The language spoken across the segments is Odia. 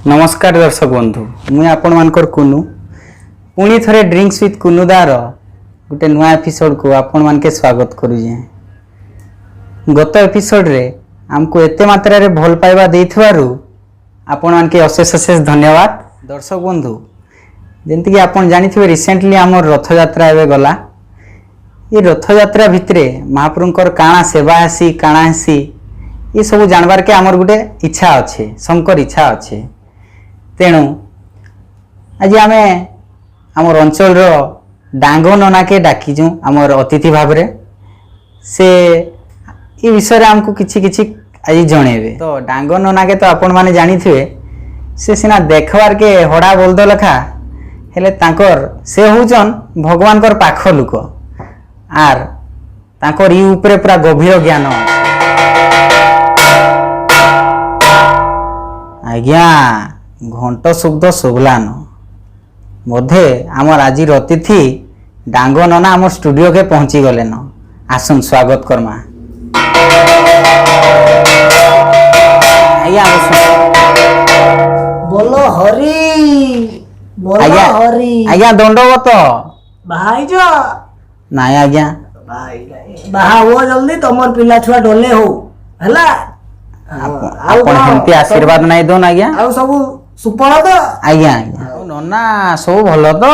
ନମସ୍କାର ଦର୍ଶକ ବନ୍ଧୁ, ମୁଇଁ ଆପଣମାନଙ୍କର କୁନୁ। ପୁଣି ଥରେ ଡ୍ରିଙ୍କସ୍ ୱିଥ୍ କୁନୁଦାର ଗୋଟେ ନୂଆ ଏପିସୋଡ଼କୁ ଆପଣମାନକେ ସ୍ୱାଗତ କରୁଛେଁ। ଗତ ଏପିସୋଡ଼ରେ ଆମକୁ ଏତେ ମାତ୍ରାରେ ଭଲ ପାଇବା ଦେଇଥିବାରୁ ଆପଣମାନକେ ଅଶେଷ ଅଶେଷ ଧନ୍ୟବାଦ। ଦର୍ଶକ ବନ୍ଧୁ, ଯେମିତିକି ଆପଣ ଜାଣିଥିବେ, ରିସେଣ୍ଟଲି ଆମର ରଥଯାତ୍ରା ଏବେ ଗଲା। ଏ ରଥଯାତ୍ରା ଭିତରେ ମହାପ୍ରଭୁଙ୍କର କାଣା ସେବା ହେସି, କାଣା ହେସି, ଏସବୁ ଜାଣବାର୍କେ ଆମର ଗୋଟେ ଇଚ୍ଛା ଅଛେ, ଶଙ୍କର ଇଚ୍ଛା ଅଛେ। ତେଣୁ ଆଜି ଆମେ ଆମର ଅଞ୍ଚଳର ଡାଙ୍ଗ ନନାକେ ଡାକିଛୁ ଆମର ଅତିଥି ଭାବରେ। ସେ ଏ ବିଷୟରେ ଆମକୁ କିଛି କିଛି ଆଜି ଜଣେଇବେ। ତ ଡାଙ୍ଗ ନନାକେ ତ ଆପଣମାନେ ଜାଣିଥିବେ, ସେ ସିନା ଦେଖବାର୍କେ ହଡ଼ା ବଲଦ ଲେଖା ହେଲେ ତାଙ୍କର ସେ ହଉଛନ୍ ଭଗବାନଙ୍କର ପାଖ ଲୋକ, ଆର୍ ତାଙ୍କର ଇ ଉପରେ ପୁରା ଗଭୀର ଜ୍ଞାନ ଅଛି। ଆଜ୍ଞା, ଘଣ୍ଟ ଶବ୍ଦ ଶୁଭଲାନ, ବୋଧେ ଆମର ଆଜିର ଅତିଥି ଡାଙ୍ଗ ନନା ଆମ ଷ୍ଟୁଡିଓକେ ପହଞ୍ଚି ଗଲେନ। ଆସୁନ୍, ସ୍ୱାଗତ କର୍ମା। ଆଜ୍ଞା, ବସୁନ୍। ବୋଲ ହରି ବୋଲ। ଆଜ୍ଞା। ହରି। ଆଜ୍ଞା, ଦଣ୍ଡବତ। ବାହା ହେଇଛ? ନାଇଁ ଆଜ୍ଞା। ବାହା ହେଇନାହିଁ। ବାହା ହୁଅ ଜଲ୍ଦି, ତମର ପିଲା ଛୁଆ ଡଲେ ହଉ ହେଲା। ଆଉ ଆପଣ କଣ? ହେମିତି ଆଶୀର୍ବାଦ ନାଇଁ ଦଉନ୍ ଆଜ୍ଞା। ଆଉ ସବୁ ସୁପଳ ତ? ଆଜ୍ଞା। ଆଉ ନନା, ସବୁ ଭଲ ତ?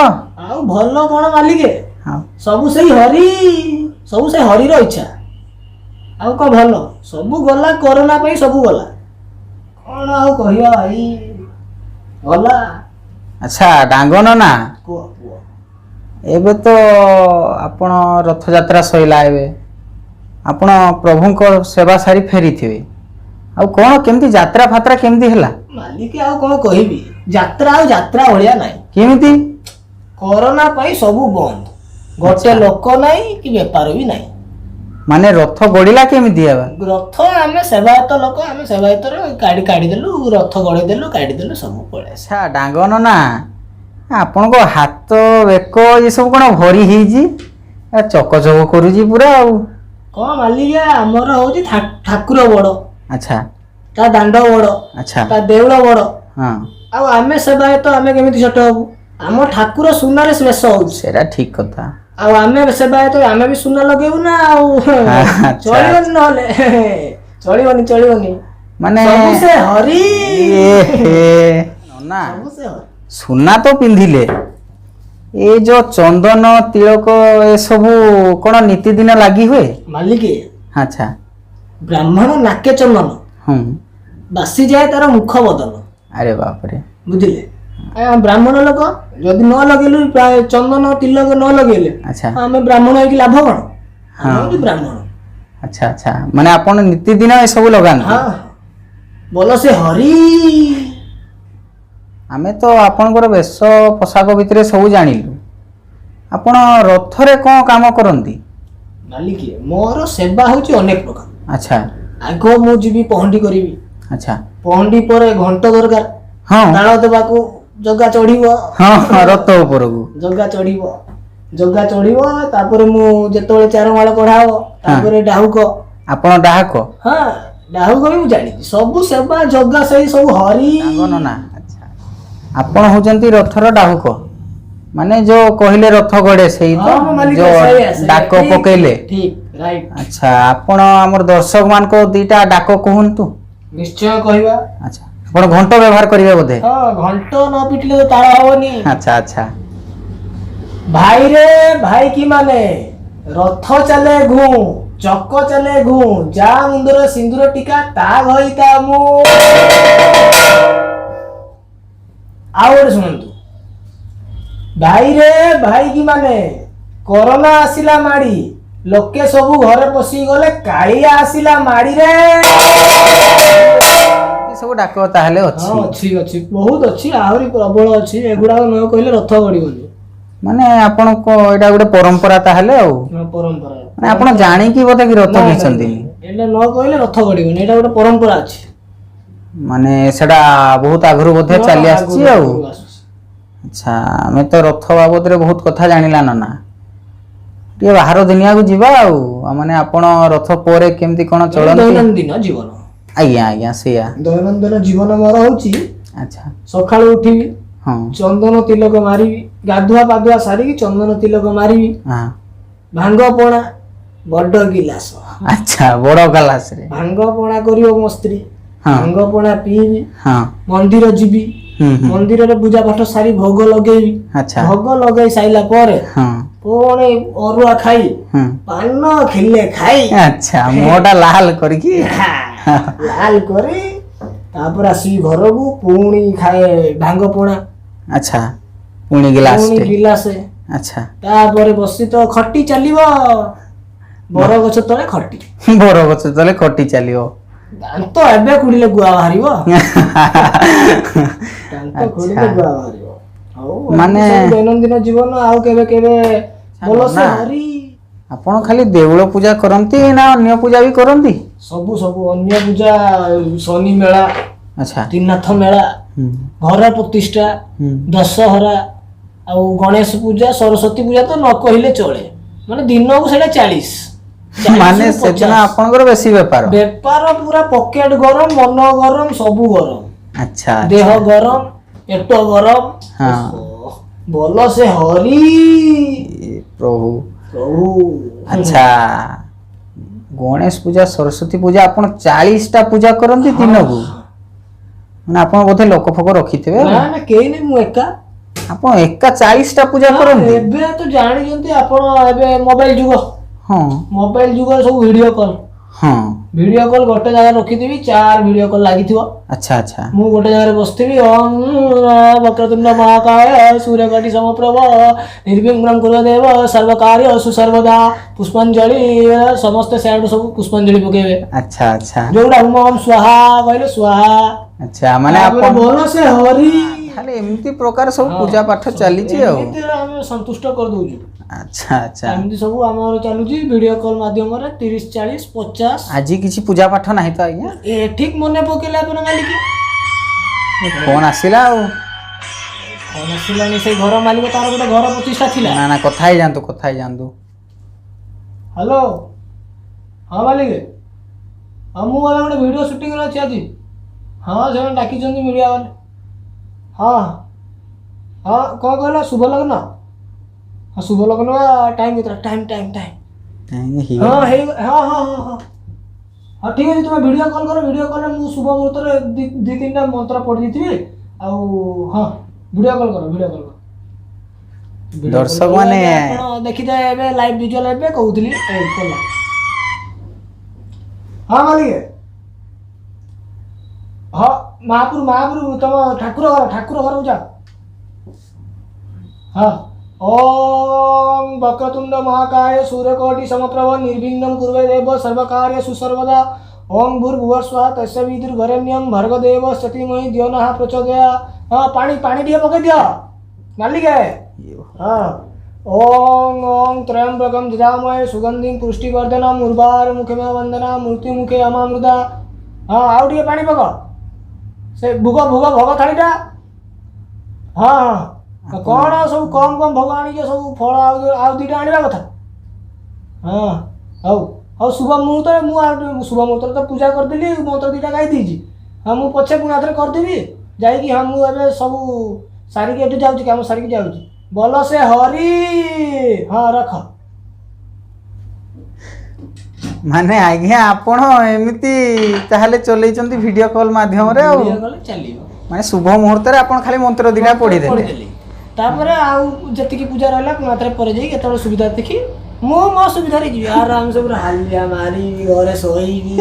ଆଉ ଭଲ କଣ ମାଲିକେ? ହଁ। ସବୁ ସେଇ ହରି, ସବୁ ସେଇ ହରିର ଇଚ୍ଛା। ଆଉ କଣ ଭଲ? ସବୁ ଗଲା, କରୋନା ପାଇଁ ସବୁ ଗଲା। କଣ ଆଉ କହିବା ଭାଇ, ଗଲା। ଆଚ୍ଛା ଡାଙ୍ଗ ନନା। କୁହ କୁହ। ଏବେ ତ ଆପଣ ରଥଯାତ୍ରା ସଇଲା, ଏବେ ଆପଣ ପ୍ରଭୁଙ୍କ ସେବା ସାରି ଫେରିଥିବେ। ଆଉ କଣ କେମିତି, ଯାତ୍ରା ଫାତ୍ରା କେମିତି ହେଲା? ମାଲିକେ, ଆଉ କଣ କହିବି, ଯାତ୍ରା ଆଉ ଯାତ୍ରା ଭଳିଆ ନାହିଁ। କେମିତି? କରୋନା ପାଇଁ ସବୁ ବନ୍ଦ, ଗୋଟେ ଲୋକ ନାହିଁ କି ବେପାର ବି ନାହିଁ। ମାନେ ରଥ ଗଡ଼ିଲା କେମିତି ହେବା? ରଥ ଆମେ ସେବାୟତ ଲୋକ, ଆମେ ସେବାୟତରେ କାଢି କାଢିଦେଲୁ, ରଥ ଗଡେଇ ଦେଲୁ, କାଢିଦେଲୁ, ସବୁ ପଳେଇ ଆଚ୍ଛା ଡାଙ୍ଗ ନନା, ଆପଣଙ୍କ ହାତ ବେକ ଏସବୁ କଣ ଭରି ହେଇଛି? ଏ ଚକ ଚକ କରୁଛି ପୁରା ଆଉ। କଣ ମାଲିକା, ଆମର ହଉଛି ଠାକୁର ବଡ, ତା ଦାଣ୍ଡ ବଡ, ତା ଦେଉଳ ବଡ। ଆଉ ଆମେ ସେବାୟତ, ଆମେ କେମିତି ଛୋଟ ହବୁ? ଆମ ଠାକୁର ସୁନାରେ ବେଶ ହଉଛି। ସେଟା ଠିକ କଥା। ଆଉ ଆମେ ସେବାୟତ, ଆମେ ବି ସୁନା ଲଗେଇବୁ ନା ଆଉ। ଚଳିବନି ନହେଲେ, ଚଳିବନି, ଚଳିବନି। ମାନେ ସବୁ ସେ ହରି। ଏ ହେ ନନା। ସବୁ ସେ ହରି। ସୁନା ତ ପିନ୍ଧିଲେ, ଏ ଯୋଉ ଚନ୍ଦନ ତିଳକ ଏସବୁ କଣ ନିତିଦିନ ଲାଗି ହୁଏ? ମାଲିକେ, ବ୍ରାହ୍ମଣ ନାକେ ଚନ୍ଦନ, ବାସିଯାଏ ତାର ମୁଖ ବଦନ। ଆରେ ବାପରେ! ବୁଝିଲେ? ବ୍ରାହ୍ମଣ ଲୋକ ଯଦି ନ ଲଗେଇଲୁ ପ୍ରାୟ ଚନ୍ଦନ ତିଲକ ନ ଲଗେଇଲେ, ଆମେ ବ୍ରାହ୍ମଣ ହେଇକି ଲାଭ କଣ? ଆମେ ହଉଛୁ ବ୍ରାହ୍ମଣ। ଆଚ୍ଛା ଆଚ୍ଛା, ମାନେ ଆପଣ ନିତିଦିନ ଏସବୁ ଲଗାନ୍ତି? ହଁ, ବୋଲ ସେ ହରି। ଆମେ ତ ଆପଣଙ୍କର ବେଶ ପୋଷାକ ଭିତରେ ସବୁ ଜାଣିଲୁ। ଆପଣ ରଥରେ କଣ କାମ କରନ୍ତି? ମାଲିକେ, ମୋର ସେବା ହଉଛି ଅନେକ ପ୍ରକାର। ଆଗ ମୁଁ ଯିବି ପହଣ୍ଡି କରିବି। ପହଣ୍ଡି ପରେ ଘଣ୍ଟ ଦରକାର, ତାଳ ଦେବାକୁ। ଜଗା ଚଢିବ। ହଁ ହଁ ରଥ ଉପରକୁ। ଜଗା ଚଢିବ, ଜଗା ଚଢିବ। ତାପରେ ମୁଁ ଯେତେବେଳେ ଚାରମାଳ କଢା ହବ, ତାପରେ ଡାହୁକ। ଆପଣ ଡାହକ? ହଁ, ଡାହୁକ ବି ମୁଁ ଜାଣିଛି। ସବୁ ସେବା ଜଗା ସେଇ ସବୁ ହରି। ଡାଙ୍ଗ ନନା, ଆଚ୍ଛା, ଆପଣ ହଉଛନ୍ତି ରଥର ଡାହୁକ, ମାନେ ଯୋଉ କହିଲେ ରଥ ଗଡେ ସେଇ ତ? ହଁ, ମାଲିକ, ଯୋଉ ସେଇଆ, ସେଇଆ। ଡାକ ଠିକ, ପକେଇଲେ। ଠିକ, ରାଇଟ। ଆଚ୍ଛା, ଆପଣ ଆମର ଦର୍ଶକ ମାନଙ୍କୁ ଦିଟା ଡାକ କୁହନ୍ତୁ। ନିଶ୍ଚୟ କହିବା। ଆଚ୍ଛା, ଆପଣ ଘଣ୍ଟ ବ୍ୟବହାର କରିବେ ବୋଧେ? ହଁ, ଘଣ୍ଟ ନ ପିଟିଲେ ତ ତାଳ ହବନି। ଆଚ୍ଛା ଆଚ୍ଛା ଭାଇରେ ଭାଇ କି ମାନେ, ରଥ ଚାଲେ ଘୁଁ, ଚକ ଚାଲେ ଘୁଁ, ଯା ମୁଣ୍ଡରେ ସିନ୍ଦୁର ଟୀକା ତା ଘଇତା ମୁଁ। ଆଉ ଗୋଟେ ଶୁଣନ୍ତୁ। ଭାଇରେ ଭାଇ କି ମାନେ, କରୋନା ଆସିଲା ମାଡି, ଲୋକେ ସବୁ ଘରେ ପଶିଗଲେ, କାଳିଆ ଆସିଲା ମାଡିରେ। ଏ ସବୁ ଡାକ ତାହେଲେ ଅଛି? ହଁ, ଅଛି, ଅଛି, ବହୁତ ଅଛି, ଆହୁରି ପ୍ରବଳ ଅଛି। ଏଗୁଡାକ ନ କହିଲେ ରଥ ଗଡିବନି। ମାନେ ଆପଣଙ୍କ ଏଇଟା ଗୋଟେ ପରମ୍ପରା ତାହେଲେ ଆଉ? ହଁ, ପରମ୍ପରା। ମାନେ ଆପଣ ଜାଣିକି ବୋଧେ କି ରଥ ନା, ନା, ଘିଚନ୍ତି? ନା, ଏଇଟା ନ କହିଲେ ରଥ ଗଡିବନି। ଏଇଟା ଗୋଟେ ପରମ୍ପରା ଅଛି। ମାନେ ସେଟା ବହୁତ ଆଗରୁ ବୋଧେ ଚାଲି ଆସିଛି ଆଉ। ଆଗରୁ ଆସୁଛି। ଆଚ୍ଛା, ଆମେ ତ ରଥ ବାବଦରେ ବହୁତ କଥା ଜାଣିଲା ନନା। ଟିକେ ବାହାର ଦୁନିଆକୁ ଯିବା ଆଉ, ମାନେ ଆପଣ ରଥ ପରେ କେମିତି କଣ ଚଳନ୍ତି। ଦୈନନ୍ଦିନ ଜୀବନ। ଆଜ୍ଞା ଆଜ୍ଞା, ସେଇଆ। ଦୈନନ୍ଦିନ ଜୀବନ ମୋର ହଉଛି ଆଚ୍ଛା। ସକାଳୁ ଉଠିବି, ଚନ୍ଦନ ତିଲକ ମାରିବି, ଗାଧୁଆ ପାଧୁଆ ସାରିକି ଚନ୍ଦନ ତିଲକ ମାରିବି, ଭାଙ୍ଗ ପଣା ବଡ ଗିଲାସ। ଆଚ୍ଛା, ବଡ ଗ୍ଲାସରେ। ଭାଙ୍ଗ ପଣା କରିବ ମୋ ସ୍ତ୍ରୀ। ଭାଙ୍ଗ ପଣା ପିଇବି, ମନ୍ଦିର ଯିବି, ହୁଁ ହୁଁ ମନ୍ଦିରରେ ପୂଜା ପାଠ ସାରି ଭୋଗ ଲଗେଇବି। ଭୋଗ ଲଗେଇ ସାରିଲା ପରେ ପୁଣି ଅରୁଆ ଖାଇ, ପାନ ଖିଲେ ଖାଇ। ଆଚ୍ଛା, ମୁହଁଟା ଲାଲ କରିକି। ଲାଲ କରି ତାପରେ ଆସିବି ଘରକୁ, ପୁଣି ଖାଏ ଭାଙ୍ଗ ପଣା। ଆଚ୍ଛା, ପୁଣି ପୁଣି ଗ୍ଲାସଟେ। ଗିଲାସେ। ତାପରେ ବସି ତ ଖଟି ଚାଲିବ, ବରଗଛ ତଳେ ଖଟି। ବରଗଛ ତଳେ ଖଟି ଚାଲିବ। ଦାନ୍ତ ଏବେ କୁଡ଼ିଲେ ଗୁଆ ବାହାରିବ, ଦାନ୍ତ ଖୋଳିଲେ ଗୁଆ ବାହାରିବ। ଆଉ ମାନେ ଦୈନନ୍ଦିନ ଜୀବନ ଆଉ କେବେ କେବେ ଭଲ ସେ ନା। ହରି। ଆପଣ ଖାଲି ଦେଉଳ ପୂଜା କରନ୍ତି ନା ଅନ୍ୟ ପୂଜା ବି କରନ୍ତି? ସବୁ ସବୁ ଅନ୍ୟ ପୂଜା, ଶନି ମେଳା, ତ୍ରିନାଥ ମେଳା, ଘର ପ୍ରତିଷ୍ଠା, ଦଶହରା ଆଉ ଗଣେଶ ପୂଜା, ସରସ୍ୱତୀ ପୂଜା ତ ନ କହିଲେ ଚଳେ। ମାନେ ଦିନକୁ ସେଇଟା 40 ମାନେ ସେଦିନ ଆପଣଙ୍କର ବେଶୀ ବେପାର। ବେପାର ପୁରା ପକେଟ ଗରମ, ମନ ଗରମ, ସବୁ ଗରମ। ଦେହ ଗରମ, ପେଟ ଗରମ। ଓହୋ, ଭଲ ସେ ହରି। ଏ ପ୍ରଭୁ। ପ୍ରଭୁ। ଆଚ୍ଛା, ଗଣେଶ ପୂଜା, ସରସ୍ୱତୀ ପୂଜା, ଆପଣ 40ଟା ପୂଜା କରନ୍ତି ଦିନକୁ? ମାନେ ଆପଣ ବୋଧେ ଲୋକ ଫୋକ ରଖିଥିବେ ଆଉ। ନା ନା, କେହି ନାଇଁ, ମୁଁ ଏକା। ଆପଣ ଏକା 40ଟା ପୂଜା କରନ୍ତି? ଏବେ ତ ଜାଣିଛନ୍ତି ଆପଣ, ଏବେ ମୋବାଇଲ ଯୁଗ। ମୋବାଇଲ ଯୁଗରେ ସବୁ ଭିଡିଓ କଲ୍। ଭିଡିଓ କଲ୍ ଗୋଟେ ଜାଗାରେ ରଖିଥିବି, 4 ଭିଡିଓ କଲ୍ ଲାଗିଥିବ। ଆଚ୍ଛା ଆଚ୍ଛା ମୁଁ ଗୋଟେ ଜାଗାରେ ବସିଥିବି, ଓମ୍ ବକ୍ରତୁଣ୍ଡ ମହାକାୟ ସୂର୍ଯ୍ୟକୋଟି ସମପ୍ରଭ ନିର୍ବିଘ୍ନଂ କୁରୁ ଦେବ ସର୍ବକାର୍ଯ୍ୟ ସୁସର୍ବଦା, ପୁଷ୍ପାଞ୍ଜଳି, ସମସ୍ତେ ସିଆଡୁ ସବୁ ପୁଷ୍ପାଞ୍ଜଳି ପକେଇବେ। ଆଚ୍ଛା ଆଚ୍ଛା ଯୋଉଟା ହୁମ ଓମ୍ ସ୍ୱାହା କହିଲେ ସ୍ୱାହା। ଆଚ୍ଛା, ମାନେ ତାପରେ ଆପଣ ଭଲ ସେ ହରି। ତାହେଲେ ଏମିତି ପ୍ରକାର ସବୁ ପୂଜା ପାଠ ଚାଲିଛି ଆଉ। ଏମିତି ଆମେ ସନ୍ତୁଷ୍ଟ କରିଦଉଛୁ। ଆଚ୍ଛା ଆଚ୍ଛା ଏମିତି ସବୁ ଆମର ଚାଲୁଛି ଭିଡିଓ କଲ୍ ମାଧ୍ୟମରେ, 30, 40, 50। ଆଜି କିଛି ପୂଜା ପାଠ ନାହିଁ ତ ଆଜ୍ଞା? ଏ ଠିକ ମନେ ପକେଇଲେ ଆପଣ ମାଲିକ। ଫୋନ ଆସିଲା ଆଉ। ଫୋନ ଆସିଲାଣି, ସେଇ ଘର ମାଲିକ, ତାର ଗୋଟେ ଘର ପ୍ରତିଷ୍ଠା ଥିଲା। ନା ନା, କଥା ହେଇଯାଆନ୍ତୁ, କଥା ହେଇଯାଆନ୍ତୁ। ହ୍ୟାଲୋ, ହଁ ମାଲିକ, ହଁ ମୁଁ ଏବେ ଗୋଟେ ଭିଡ଼ିଓ ସୁଟିଂରେ ଅଛି ଆଜି। ହଁ, ସେମାନେ ଡାକିଛନ୍ତି ମିଡ଼ିଆ ବାଲେ। ହଁ ହଁ, କ'ଣ କହିଲ? ଶୁଭ ଲଗ୍ନ? ହଁ, ଶୁଭ ଲଗ୍ନ ଟାଇମ୍ କେତେଟା? Time time time. ହଁ, ହେଇ, ହଁ ହଁ ହଁ ହଁ ହଁ, ଠିକ୍ ଅଛି, ତୁମେ ଭିଡ଼ିଓ କଲ୍ କର। ଭିଡ଼ିଓ କଲ୍ରେ ମୁଁ ଶୁଭ ମୁହୂର୍ତ୍ତରେ ଦୁଇ ତିନିଟା ମନ୍ତ୍ର ପଢ଼ି ଦେଇଥିବି ଆଉ। ହଁ, ଭିଡ଼ିଓ କଲ୍ କର, ଭିଡ଼ିଓ କଲ୍ କର। ଭିଡ଼ିଓ ଦର୍ଶକ କଲ୍ କଲେ ମାନେ ଆପଣ ଦେଖିତେ ଏବେ ଲାଇଭ୍ ଭିଜୁଆଲ୍। ଏବେ କହୁଥିଲି, ଏଇ କଲା। ହଁ ମାଲିକ, ହଁ, ମହାପୁର ମହାପୁର, ତମ ଠାକୁର ଘର, ଠାକୁର ଘରକୁ ଯାଅ। ହଁ, ଓಂ ବକ୍ରତୁଣ୍ଡ ମହାକାୟ ସୂର୍ଯ୍ୟକୋଟି ସମପ୍ରଭ ନିର୍ବିଘ୍ନଂ କୁର୍ବେ ଦେବ ସର୍ବକାର୍ୟ ସୁସର୍ବଦା, ଓಂ ଭୂର୍ଭୁବଃ ସ୍ୱଃ ତସ୍ୟ ବିଦୁର୍ବରେଣ୍ୟಂ ଭର୍ଗଦେବ ସତୀମୟି ଧିୟୋ ପ୍ରଚୋଦୟା। ହଁ, ପାଣି ପାଣି ଟିକେ ପକେଇ ଦିଅ ମାଲିକେ। ହଁ, ଓಂ ଓଂ ତ୍ରୟମ୍ବକಂ ଯଜାମହେ ସୁଗନ୍ଧିଂ ପୁଷ୍ଟିବର୍ଦ୍ଧନମ୍ ଉର୍ବାର ମୁଖେ ବନ୍ଦନା ମୃତ୍ୟୁ ମୁଖେ ଅମାମୃତା। ହଁ, ଆଉ ଟିକେ ପାଣି ପକ, ସେ ଭୋଗ ଭୋଗ ଭୋଗ ଥାଳିଟା। ହଁ ହଁ, କ'ଣ ସବୁ କମ୍ କମ୍ ଭୋଗ ଆଣିଛ ସବୁ ଫଳ, ଆଉ ଆଉ ଦୁଇଟା ଆଣିବା କଥା। ହଁ, ହଉ ହଉ, ଶୁଭ ମୁହୂର୍ତ୍ତରେ ମୁଁ ଆଉ ଶୁଭ ମୁହୂର୍ତ୍ତରେ ତ ପୂଜା କରିଦେଲି, ମନ୍ତ୍ର ଦୁଇଟା ଗାଇ ଦେଇଛି। ହଁ, ମୁଁ ପଛେ ପୁଣି ଆଉଥରେ କରିଦେବି ଯାଇକି। ହଁ, ମୁଁ ଏବେ ସବୁ ସାରିକି ଏଠି ଯାଉଛି, କାମ ସାରିକି ଯାଉଛି। ବଲ ସେ ହରି। ହଁ, ରଖ। ମାନେ ଆଜ୍ଞା, ଆପଣ ଏମିତି ତାହେଲେ ଚଲେଇଛନ୍ତି ଭିଡିଓ କଲ୍ ମାଧ୍ୟମରେ ଆଉ। ଭିଡ଼ିଓ କଲେ ଚାଲିବ। ମାନେ ଶୁଭ ମୁହୂର୍ତ୍ତରେ ଆପଣ ଖାଲି ମନ୍ତ୍ର ଦିଟା ପଢିଦେଲେ। ପଢିଦେଲି, ତାପରେ ଆଉ ଯେତିକି ପୂଜା ରହିଲା ପୁଣି ଆଉଥରେ ପରେ ଯାଇ କେତେବେଳେ ସୁବିଧା ଦେଖି ମୁଁ ମୋ ସୁବିଧାରେ ଯିବି, ଆରାମସେ ପୁରା ହାଲିଆ ମାରିବି, ଘରେ ଶୋଇବି।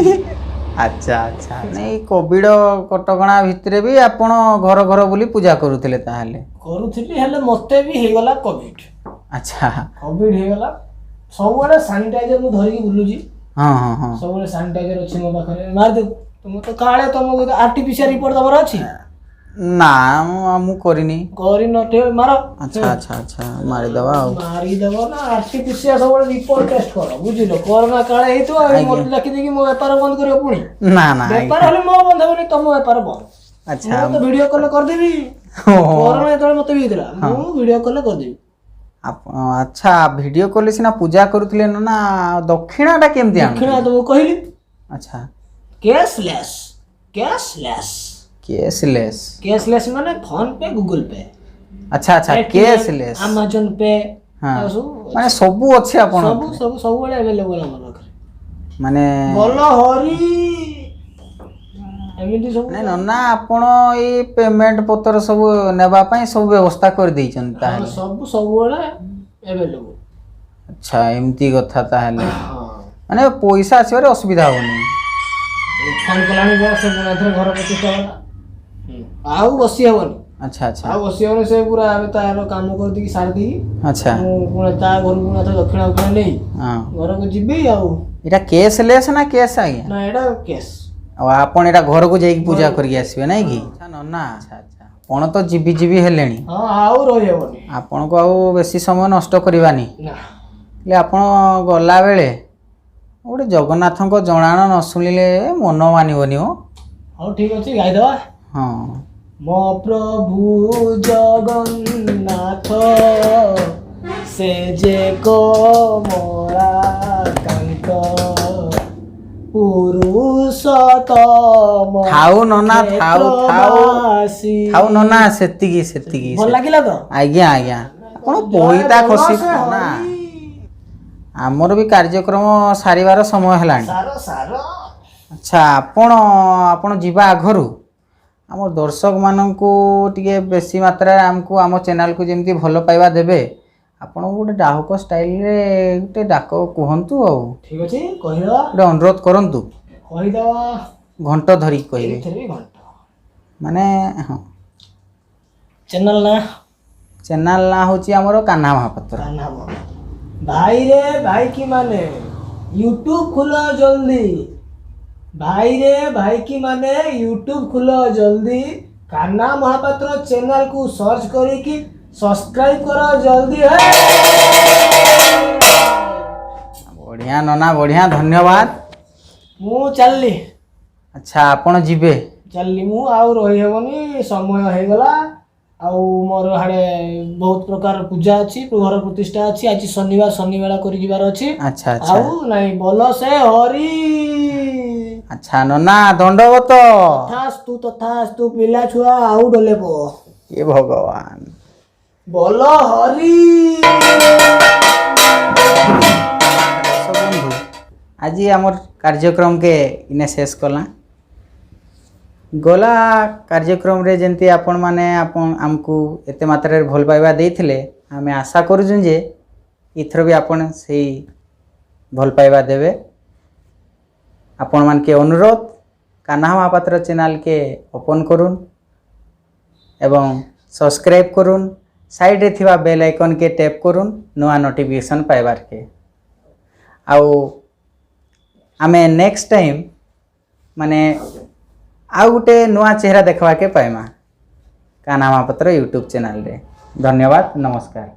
ଆଚ୍ଛା ଆଚ୍ଛା, ଏଇ କୋଭିଡ କଟକଣା ଭିତରେ ବି ଆପଣ ଘର ଘର ବୁଲି ପୂଜା କରୁଥିଲେ ତାହେଲେ? କରୁଥିଲି, ହେଲେ ମତେ ବି ହେଇଗଲା କୋଭିଡ। କୋଭିଡ ହେଇଗଲା। ସବୁବେଳେ ସାନିଟାଇଜର ମୁଁ ଧରିକି ବୁଲୁଛି। ହଁ ହଁ ହଁ ସବୁବେଳେ ସାନିଟାଇଜର ଅଛି ମୋ ପାଖରେ, ମାରିଦେବୁ ତୁମ ତ କାଳେ ତମକୁ ଆରଟିପିସିଆର ରିପୋର୍ଟ ତମର ଅଛି? ନା, ମୁଁ କରିନି। କରିନ, ଟିକେ ମାର। ଆଚ୍ଛା ଆଚ୍ଛା ଆଚ୍ଛା, ମାରିଦବା ଆଉ। ମାରିଦେବ ନା, ଆରଟିପିସିଆର ସବୁବେଳେ ରିପୋର୍ଟ ଟେଷ୍ଟ କର, ବୁଝିଲ? କରୋନା କାଳେ ହେଇଥିବ ଆଉ ମତେ ଡାକି ଦେଇକି ମୋ ବେପାର ବନ୍ଦ କରିବ ପୁଣି। ନା ନା। ବେପାର ହେଲେ ମୋ ବନ୍ଦ ହେବନି, ତମ ବେପାର ବନ୍ଦ। ମୁଁ ତ ଭିଡିଓ କଲ୍ କରିଦେବି। କରୋନା ଯେତେବେଳେ ମତେ ବି ହେଇଥିଲା, ମୁଁ ଭିଡିଓ କଲ୍ କରିଦେବି। ଆପଣ ଆଚ୍ଛା, ଭିଡିଓ କଲେ ସିନା ପୂଜା କରୁଥିଲେ ନା, ଦକ୍ଷିଣାଟା କେମିତି ଦକ୍ଷିଣା ଆଣୁଥିଲେ? ତମକୁ କହିଲି। Cashless, cashless. କ୍ୟାସଲେସ୍? କ୍ୟାସଲେସ୍ ମାନେ ଫୋନ ପେ, ଗୁଗଲ ପେ। ଆଚ୍ଛା ଆଚ୍ଛା କ୍ୟାସଲେସ୍। Amazon pay. ଆଉ ସବୁ। ମାନେ ସବୁ ଅଛି ଆପଣ? ସବୁ ସବୁ, ସବୁବେଳେ ଆଭେଲେବଲ ଆମ ପାଖରେ। ମାନେ ବଲ ହରି, ଏମିତି ସବୁ। ନାଇଁ ନନା, ଆପଣ ଏଇ ପେମେଣ୍ଟ ପତ୍ର ସବୁ ନେବା ପାଇଁ ସବୁ ବ୍ୟବସ୍ଥା କରିଦେଇଛନ୍ତି ତାହେଲେ? ସବୁ, ସବୁବେଳେ ଆଭେଲେବଲ। ଆଚ୍ଛା, ଏମିତି କଥା ତାହେଲେ। ହଁ। ମାନେ ପଇସା ଆସିବାରେ ଅସୁବିଧା ହବନି। ଫୋନ କଲାଣି ବା, ସେ ପୁଣି ଏଥର ଘର ପ୍ରତିଷ୍ଠା ହେଲା, ଆଉ ବସି ହବନି। ଆଚ୍ଛା ଆଚ୍ଛା ଆଉ ବସି ହବନି। ସେ ପୁରା ଏବେ ତାର କାମ କରିଦେଇକି, ସାରି ଦେଇକି ମୁଁ ପୁଣି ତା ଘରକୁ ପୁଣି ଏଥର ଦକ୍ଷିଣା ଉକ୍ଷିଣା ନେଇ ଘରକୁ ଯିବି ଆଉ। ଏଇଟା କ୍ୟାସଲେସ୍ ନା କ୍ୟାସ୍ ଆଜ୍ଞା? ନା, ଏଇଟା କ୍ୟାସ୍। ଆଉ ଆପଣ ଏଇଟା ଘରକୁ ଯାଇକି ପୂଜା କରିକି ଆସିବେ, ନାଇଁ କି? ଆଚ୍ଛା ନନା, ଆଚ୍ଛା ଆଚ୍ଛା ଆପଣ ତ ଯିବି ଯିବି ହେଲେଣି। ହଁ, ଆଉ ରହିହବନି। ଆପଣଙ୍କୁ ଆଉ ବେଶୀ ସମୟ ନଷ୍ଟ କରିବାନି। ନା। ହେଲେ ଆପଣ ଗଲାବେଳେ ଗୋଟେ ଜଗନ୍ନାଥଙ୍କ ଜଣାଣ ନ ଶୁଣିଲେ ମନ ମାନିବନି ହୋ। ହଉ, ଠିକ ଅଛି, ଗାଇଦବା। ହଁ। ମୋ ପ୍ରଭୁ ଜଗନ୍ନାଥ ସେ ଯେ କମଳାକାନ୍ତ ପୁରୁଷୋତ୍ତମ ଥାଉ ନନା, ଥାଉ ଥାଉ। କ୍ଷେତ୍ରବାସୀ। ଥାଉ ନନା, ସେତିକି ସେତିକି। ଭଲ ଲାଗିଲା ତ? ଆଜ୍ଞା ଆଜ୍ଞା, ଆପଣ ପଇତା ଖସି ଜୟ ନା। ହରି। ଆମର ବି କାର୍ଯ୍ୟକ୍ରମ ସାରିବାର ସମୟ ହେଲାଣି। ସାର ସାର। ଆଚ୍ଛା, ଆପଣ ଯିବା ଆଗରୁ ଆମ ଦର୍ଶକମାନଙ୍କୁ ଟିକେ ବେଶୀ ମାତ୍ରାରେ ଆମକୁ, ଆମ ଚ୍ୟାନେଲକୁ ଯେମିତି ଭଲ ପାଇବା ଦେବେ, ଆପଣଙ୍କୁ ଗୋଟେ ଡାହୁକ ଷ୍ଟାଇଲରେ ଗୋଟେ ଡାକ କୁହନ୍ତୁ ଆଉ। ଠିକ ଅଛି, କହିଦେବା। ଗୋଟେ ଅନୁରୋଧ କରନ୍ତୁ। କହିଦେବା। ଘଣ୍ଟ ଧରିକି କହିବେ। ଏଇଥିରେ ବି ଘଣ୍ଟ? ମାନେ ହଁ। ଚ୍ୟାନେଲ ନା? ଚ୍ୟାନେଲ ନାଁ ହେଉଛି ଆମର କାହ୍ନା ମହାପାତ୍ର। କାହ୍ନା ମହାପାତ୍ର। ଭାଇରେ ଭାଇ କି ମାନେ ୟୁଟ୍ୟୁବ ଖୋଲ ଜଲ୍ଦି, ଭାଇରେ ଭାଇ କି ମାନେ ୟୁଟ୍ୟୁବ ଖୋଲ ଜଲ୍ଦି, କାହ୍ନା ମହାପାତ୍ର ଚ୍ୟାନେଲକୁ ସର୍ଚ୍ଚ କରିକି ସବସ୍କ୍ରାଇବ କର ଜଲ୍ଦି ହେ। ବଢ଼ିଆ ନନା, ବଢ଼ିଆ, ଧନ୍ୟବାଦ। ମୁଁ ଚାଲିଲି। ଆଚ୍ଛା, ଆପଣ ଯିବେ? ଚାଲିଲି ମୁଁ, ଆଉ ରହିହେବନି, ସମୟ ହେଇଗଲା। ଆଉ ମୋର ହାଡ଼େ ବହୁତ ପ୍ରକାର ପୂଜା ଅଛି, ଘର ପ୍ରତିଷ୍ଠା ଅଛି, ଆଜି ଶନିବାର, ଶନିବେଳା କରି ଯିବାର ଅଛି। ଆଚ୍ଛା ଆଚ୍ଛା ଆଉ ନାଇଁ, ବଲ ସେ ହରି। ଆଚ୍ଛା ନନା, ଦଣ୍ଡବତ। ତଥାସ୍ତୁ ତଥାସ୍ତୁ, ପିଲା ଛୁଆ ଆଉ ଡଲେ ପ। ଏ ଭଗବାନ। ବଲ ହରି। ଦର୍ଶକ ବନ୍ଧୁ, ଆଜି ଆମର କାର୍ଯ୍ୟକ୍ରମକେ ଇନେ ଶେଷ କଲା। ଗଲା କାର୍ଯ୍ୟକ୍ରମରେ ଯେମିତି ଆପଣମାନେ ଆପଣ ଆମକୁ ଏତେ ମାତ୍ରାରେ ଭଲ ପାଇବା ଦେଇଥିଲେ, ଆମେ ଆଶା କରୁଛୁ ଯେ ଏଥର ବି ଆପଣ ସେଇ ଭଲ ପାଇବା ଦେବେ। ଆପଣମାନକେ ଅନୁରୋଧ, କାହ୍ନା ମହାପାତ୍ର ଚ୍ୟାନେଲକେ ଓପନ୍ କରୁନ୍ ଏବଂ ସବସ୍କ୍ରାଇବ୍ କରୁନ୍, ସାଇଡ଼୍ରେ ଥିବା ବେଲ୍ ଆଇକନ୍କେ ଟ୍ୟାପ୍ କରୁନ୍ ନୂଆ ନୋଟିଫିକେସନ୍ ପାଇବାର୍କେ। ଆଉ ଆମେ ନେକ୍ସଟ ଟାଇମ୍ ମାନେ ଆଉ ଗୋଟେ ନୂଆ ଚେହେରା ଦେଖବାକେ ପାଇମା କାହ୍ନା ମହାପାତ୍ର ୟୁଟ୍ୟୁବ୍ ଚ୍ୟାନେଲ୍ରେ। ଧନ୍ୟବାଦ, ନମସ୍କାର।